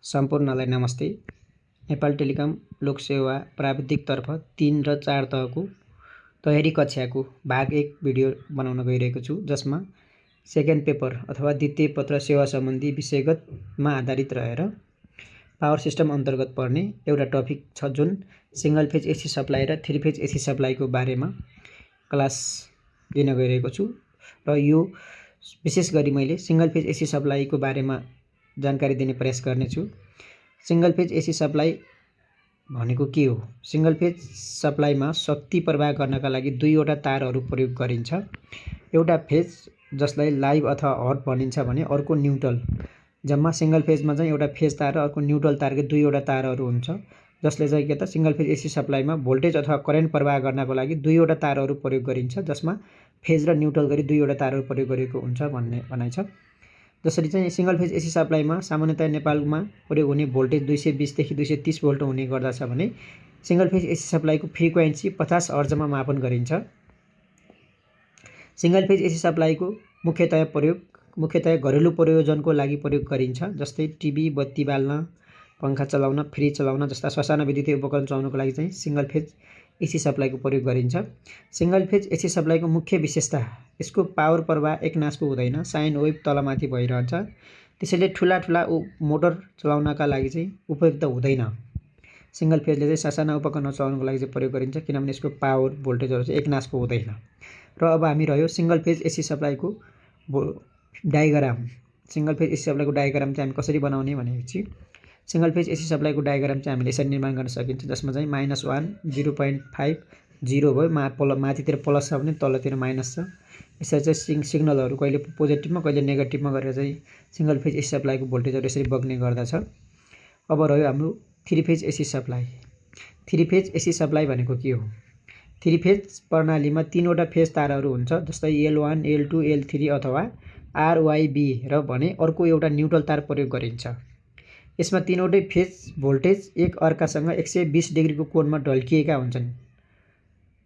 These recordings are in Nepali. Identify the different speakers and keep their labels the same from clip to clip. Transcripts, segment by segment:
Speaker 1: सम्पूर्णलाई नमस्ते। नेपाल टेलिकम लोकसेवा प्राविधिकतर्फ 3 र 4 तहको तयारी कक्षाको भाग 1 भिडियो बनाउन गइरहेको छु, जसमा सेकेन्ड पेपर अथवा द्वितीय पत्र सेवा सम्बन्धी विषयगतमा आधारित रहेर पावर सिस्टम अन्तर्गत पर्ने एउटा टपिक छ, जुन सिंगल फेज एसी सप्लाई र 3 फेज एसी सप्लाईको बारेमा क्लास दिन गइरहेको छु। र यो विशेष गरी मैले सिंगल फेज एसी सप्लाईको बारेमा जानकारी दिने प्रयास गर्नेछु। सिंगल फेज एसी सप्लाई भनेको के हो? सिंगल फेज सप्लाईमा शक्ति प्रवाह गर्नका लागि दुईवटा तारहरू प्रयोग गरिन्छ। एउटा फेज जसलाई लाइभ अथवा हट भनिन्छ भने अर्को न्युट्रल। जम्मा सिंगल फेजमा चाहिँ एउटा फेज तार र अर्को न्युट्रल तारको दुईवटा तारहरू हुन्छ, जसले चाहिँ के त सिंगल फेज एसी सप्लाईमा भोल्टेज अथवा करेन्ट प्रवाह गर्नको लागि दुईवटा तारहरू प्रयोग गरिन्छ, जसमा फेज र न्युट्रल गरी दुईवटा तारहरू प्रयोग गरिएको हुन्छ भन्ने भनाइ छ। जसरी चाहिँ सिंगल फेज एसी सप्लाईमा सामान्यतया नेपालमा प्रयोग हुने भोल्टेज 220 देखि 230 भोल्ट हुने गर्दछ भने सिंगल फेज एसी सप्लाईको फ्रिक्वेन्सी 50 हर्जमा मापन गरिन्छ। सिंगल फेज एसी सप्लाईको मुख्यतया घरेलु प्रयोजनको लागि प्रयोग गरिन्छ, जस्तै टिभी, बत्ती बाल्न, पंखा चलाउन, फ्रिज चलाउन जस्ता ससाना विद्युतीय उपकरण चलाउनको लागि चाहिँ सिंगल फेज एसी सप्लाईको प्रयोग गरिन्छ। सिंगल फेज एसी सप्लाईको मुख्य विशेषता, यसको पावर प्रवाह एकनासको हुँदैन, साइन वेभ तलमाथि भइरहन्छ। त्यसैले ठुला मोटर चलाउनका लागि चाहिँ उपयुक्त हुँदैन। सिंगल फेजले चाहिँ ससाना उपकरण चलाउनको लागि चाहिँ प्रयोग गरिन्छ, किनभने यसको पावर भोल्टेजहरू चाहिँ एकनासको हुँदैन। र अब हामी रह्यो सिंगल फेज एसी सप्लाईको डायग्राम। सिंगल फेज एसी सप्लाईको डायग्राम चाहिँ हामी कसरी बनाउने भनेपछि सिंगल फेज एसी सप्लाईको डायग्राम चाहिँ हामीले यसरी निर्माण गर्न सकिन्छ, जसमा चाहिँ -1 0.5 0 भयो, माथितिर प्लस छ भने तलतिर माइनस छ। यसरी चाहिँ सिग्नलहरू कहिले पोजिटिभमा कहिले नेगेटिभमा गरेर चाहिँ सिंगल फेज एसी सप्लाईको भोल्टेजहरू यसरी बग्ने गर्दछ। अब रह्यो हाम्रो 3 phase AC supply. 3 phase AC supply भनेको के हो? 3 फेज प्रणालीमा 3वटा फेज तारहरू हुन्छ, जस्तै L1, L2, L3 अथवा RYB र भने अर्को एउटा न्युट्रल तार प्रयोग गरिन्छ। यसमा तीनवटै फेज भोल्टेज एक अर्कासँग 120 डिग्रीको कोणमा ढल्किएका हुन्छन्,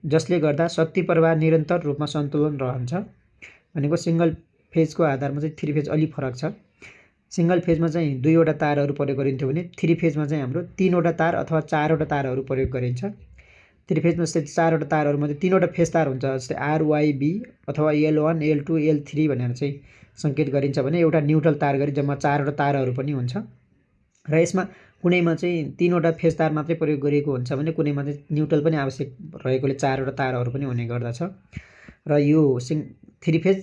Speaker 1: जसले गर्दा शक्ति प्रवाह निरन्तर रूपमा सन्तुलन रहन्छ। भनेको सिंगल फेजको आधारमा चाहिँ 3 फेज अलि फरक छ। सिंगल फेजमा चाहिँ दुईवटा तारहरू प्रयोग गरिन्थ्यो भने 3 फेजमा चाहिँ हाम्रो 3वटा तार अथवा 4वटा तारहरू प्रयोग गरिन्छ। 3 फेजमा जस्तै 4वटा तारहरूमध्ये 3वटा फेज तार हुन्छ, जस्तै RYB अथवा L1, L2, L3 भनेर चाहिँ सङ्केत गरिन्छ भने एउटा न्युट्रल तार गरी जम्मा 4वटा तारहरू पनि हुन्छ। र यसमा कुनैमा चाहिँ 3वटा फेज तार मात्रै प्रयोग गरिएको हुन्छ भने कुनैमा चाहिँ न्युट्रल पनि आवश्यक रहेकोले 4वटा तारहरू पनि हुने गर्दछ। र यो 3 फेज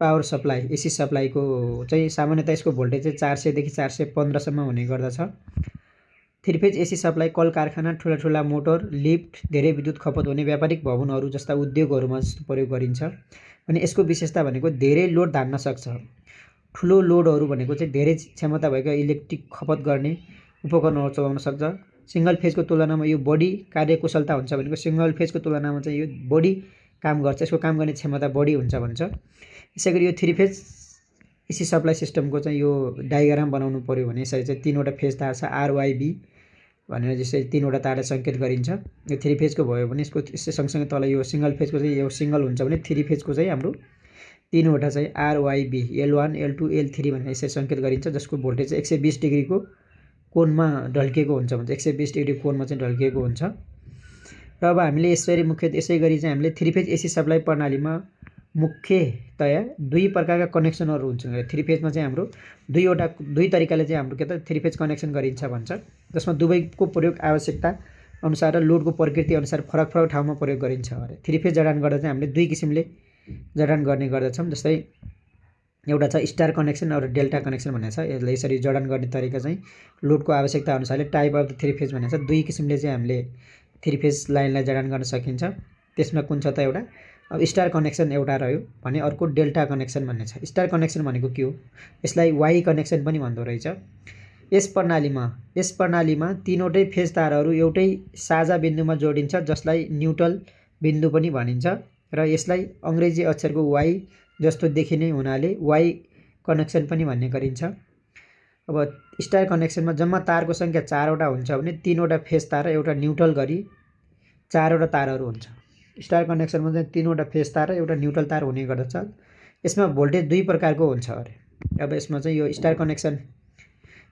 Speaker 1: पावर सप्लाई एसी सप्लाईको चाहिँ सामान्यतया यसको भोल्टेज चाहिँ 400 देखि 415 सम्म हुने गर्दछ। 3 फेज एसी सप्लाई कल कारखाना, ठुला मोटर, लिफ्ट, धेरै विद्युत खपत हुने व्यापारिक भवनहरू जस्ता उद्योगहरूमा प्रयोग गरिन्छ। अनि यसको विशेषता भनेको धेरै लोड धान्न सक्छ। ठुलो लोडहरू भनेको चाहिँ धेरै क्षमता भएका इलेक्ट्रिक खपत गर्ने उपकरणहरू चलाउन सक्छ। सिंगल फेजको तुलनामा यो बढी कार्यकुशलता हुन्छ भनेको सिंगल फेजको तुलनामा चाहिँ यो बढी काम गर्छ, यसको काम गर्ने क्षमता बढी हुन्छ भन्छ। यसैगरी यो 3 फेज एसी सप्लाई सिस्टमको चाहिँ यो डायग्राम बनाउनु पर्यो भने यसरी चाहिँ 3वटा फेज तार छ, RYB भनेर जस्तै 3वटा तारले सङ्केत गरिन्छ। यो 3 फेजको भयो भने यसको यसै सँगसँगै तल यो सिंगल फेजको चाहिँ यो सिंगल हुन्छ भने 3 फेजको चाहिँ हाम्रो 3वटा चाहिँ RYB L1, L2, L3 भनेर यसरी सङ्केत गरिन्छ, जसको भोल्टेज चाहिँ 120 डिग्रीको कोणमा ढल्किएको हुन्छ भन्छ, 120 डिग्री कोणमा चाहिँ ढल्किएको हुन्छ। र अब हामीले यसै गरी चाहिँ हामीले 3 फेज एसी सप्लाई प्रणालीमा मुख्यतया दुई प्रकारका कनेक्सनहरू हुन्छन्। 3 फेजमा चाहिँ हाम्रो दुई तरिकाले चाहिँ हाम्रो के त 3 फेज कनेक्सन गरिन्छ भन्छ, जसमा दुवैको प्रयोग आवश्यकता अनुसार र लोडको प्रकृति अनुसार फरक ठाउँमा प्रयोग गरिन्छ अरे। 3 फेज जडान गर्दा चाहिँ हामीले दुई किसिमले जडान गर्ने गर्दछौँ, जस्तै एउटा छ स्टार कनेक्सन र डेल्टा कनेक्सन भनेको छ। यसलाई यसरी जडान गर्ने तरिका चाहिँ लोडको आवश्यकता अनुसारले टाइप अफ द 3 फेज भनेको छ। दुई किसिमले चाहिँ हामीले 3 फेज लाइनलाई जडान गर्न सकिन्छ। त्यसमा कुन छ त एउटा अब स्टार कनेक्सन एउटा रह्यो भने अर्को डेल्टा कनेक्सन भन्ने छ। स्टार कनेक्सन भनेको के हो? यसलाई वाई कनेक्सन पनि भन्दो रहेछ। यस प्रणालीमा तीनवटै फेज तारहरू एउटै साझा बिन्दुमा जोडिन्छ, जसलाई न्युट्रल बिन्दु पनि भनिन्छ र यसलाई अङ्ग्रेजी अक्षरको वाई जस्तो देखिने हुनाले वाई कनेक्सन पनि भन्ने गरिन्छ। अब स्टार कनेक्सनमा जम्मा तारको सङ्ख्या 4वटा हुन्छ भने 3वटा फेज तार र एउटा न्युट्रल गरी 4वटा तारहरू हुन्छ। स्टार कनेक्सनमा चाहिँ 3वटा फेज तार र एउटा न्युट्रल तार हुने गर्दछ। यसमा भोल्टेज दुई प्रकारको हुन्छ अरे। अब यसमा चाहिँ यो स्टार कनेक्सन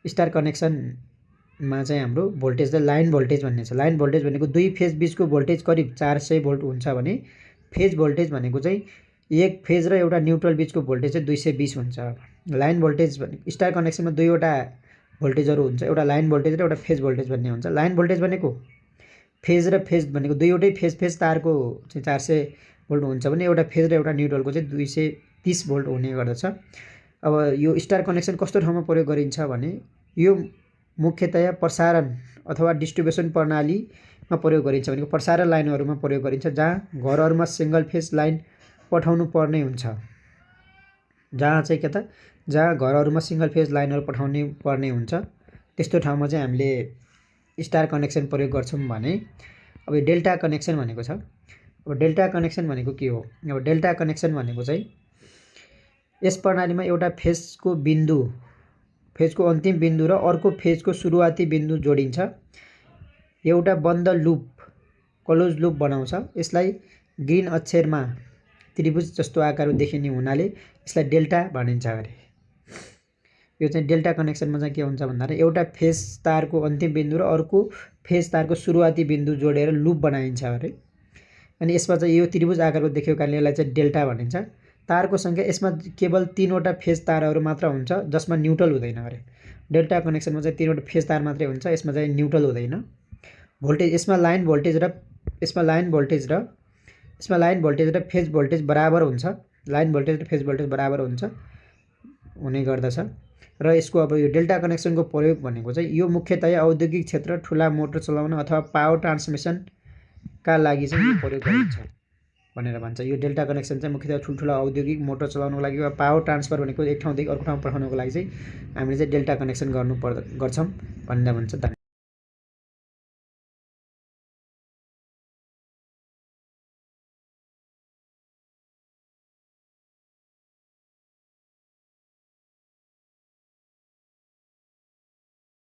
Speaker 1: स्टार कनेक्सनमा चाहिँ हाम्रो भोल्टेज चाहिँ लाइन भोल्टेज भन्ने छ। लाइन भोल्टेज भनेको दुई फेज बिचको भोल्टेज करिब 400 भोल्ट हुन्छ भने फेज भोल्टेज भनेको चाहिँ एक फेज र एउटा न्युट्रल बिचको भोल्टेज चाहिँ 220 हुन्छ। लाइन भोल्टेज भनेको स्टार कनेक्सनमा दुईवटा भोल्टेजहरू हुन्छ, एउटा लाइन भोल्टेज र एउटा फेज भोल्टेज भन्ने हुन्छ। लाइन भोल्टेज भनेको फेज र फेज भनेको दुईवटै फेज तारको चाहिँ 400 भोल्ट हुन्छ भने एउटा फेज र एउटा न्युट्रलको चाहिँ 230 भोल्ट हुने गर्दछ। अब यो स्टार कनेक्सन कस्तो ठाउँमा प्रयोग गरिन्छ भने यो मुख्यतया प्रसारण अथवा डिस्ट्रिब्युसन प्रणालीमा प्रयोग गरिन्छ भनेको प्रसारण लाइनहरूमा प्रयोग गरिन्छ, जहाँ घरहरूमा सिंगल फेज लाइन पठाउनु पर्ने हुन्छ। जहाँ चाहिँ के त जहाँ घरहरूमा सिंगल फेज लाइनहरू पठाउनु पर्ने हुन्छ त्यस्तो ठाउँमा चाहिँ हामीले स्टार कनेक्सन प्रयोग गर्छौँ भने अब डेल्टा कनेक्सन भनेको छ। अब डेल्टा कनेक्सन भनेको के हो? अब डेल्टा कनेक्सन भनेको चाहिँ यस प्रणालीमा एउटा फेजको बिन्दु, फेजको अन्तिम बिन्दु र अर्को फेजको सुरुवाती बिन्दु जोडिन्छ। एउटा बन्द लुप, क्लोज लुप बनाउँछ। यसलाई ग्रीन अक्षरमा त्रिभुज जस्तो आकारको देखिने हुनाले यसलाई डेल्टा भनिन्छ अरे। यो चाहिँ डेल्टा कनेक्सनमा चाहिँ के हुन्छ भन्दा एउटा फेज तारको अन्तिम बिन्दु र अर्को फेज तारको सुरुवाती बिन्दु जोडेर लुप बनाइन्छ अरे। अनि यसमा चाहिँ यो त्रिभुज आकारको देखेको कारणले यसलाई चाहिँ डेल्टा भनिन्छ। तारको सङ्ख्या यसमा केवल 3वटा फेज तारहरू मात्र हुन्छ जसमा न्युट्रल हुँदैन अरे। डेल्टा कनेक्सनमा चाहिँ 3वटा फेज तार मात्रै हुन्छ, यसमा चाहिँ न्युट्रल हुँदैन। भोल्टेज यसमा लाइन भोल्टेज र फेज भोल्टेज बराबर हुन्छ। लाइन भोल्टेज र फेज भोल्टेज बराबर हुने गर्दछ। र यसको अब यो डेल्टा कनेक्सनको प्रयोग भनेको चाहिँ यो मुख्यतया औद्योगिक क्षेत्र, ठुला मोटर चलाउन अथवा पावर ट्रान्समिसनका लागि चाहिँ यो प्रयोग गरिन्छ भनेर भन्छ। यो डेल्टा कनेक्सन चाहिँ मुख्यतया ठुल्ठुला औद्योगिक मोटर चलाउनको लागि वा पावर ट्रान्सफर भनेको एक ठाउँदेखि अर्को ठाउँ पठाउनको लागि चाहिँ हामीले चाहिँ डेल्टा कनेक्सन गर्छौँ भनेर भन्छ।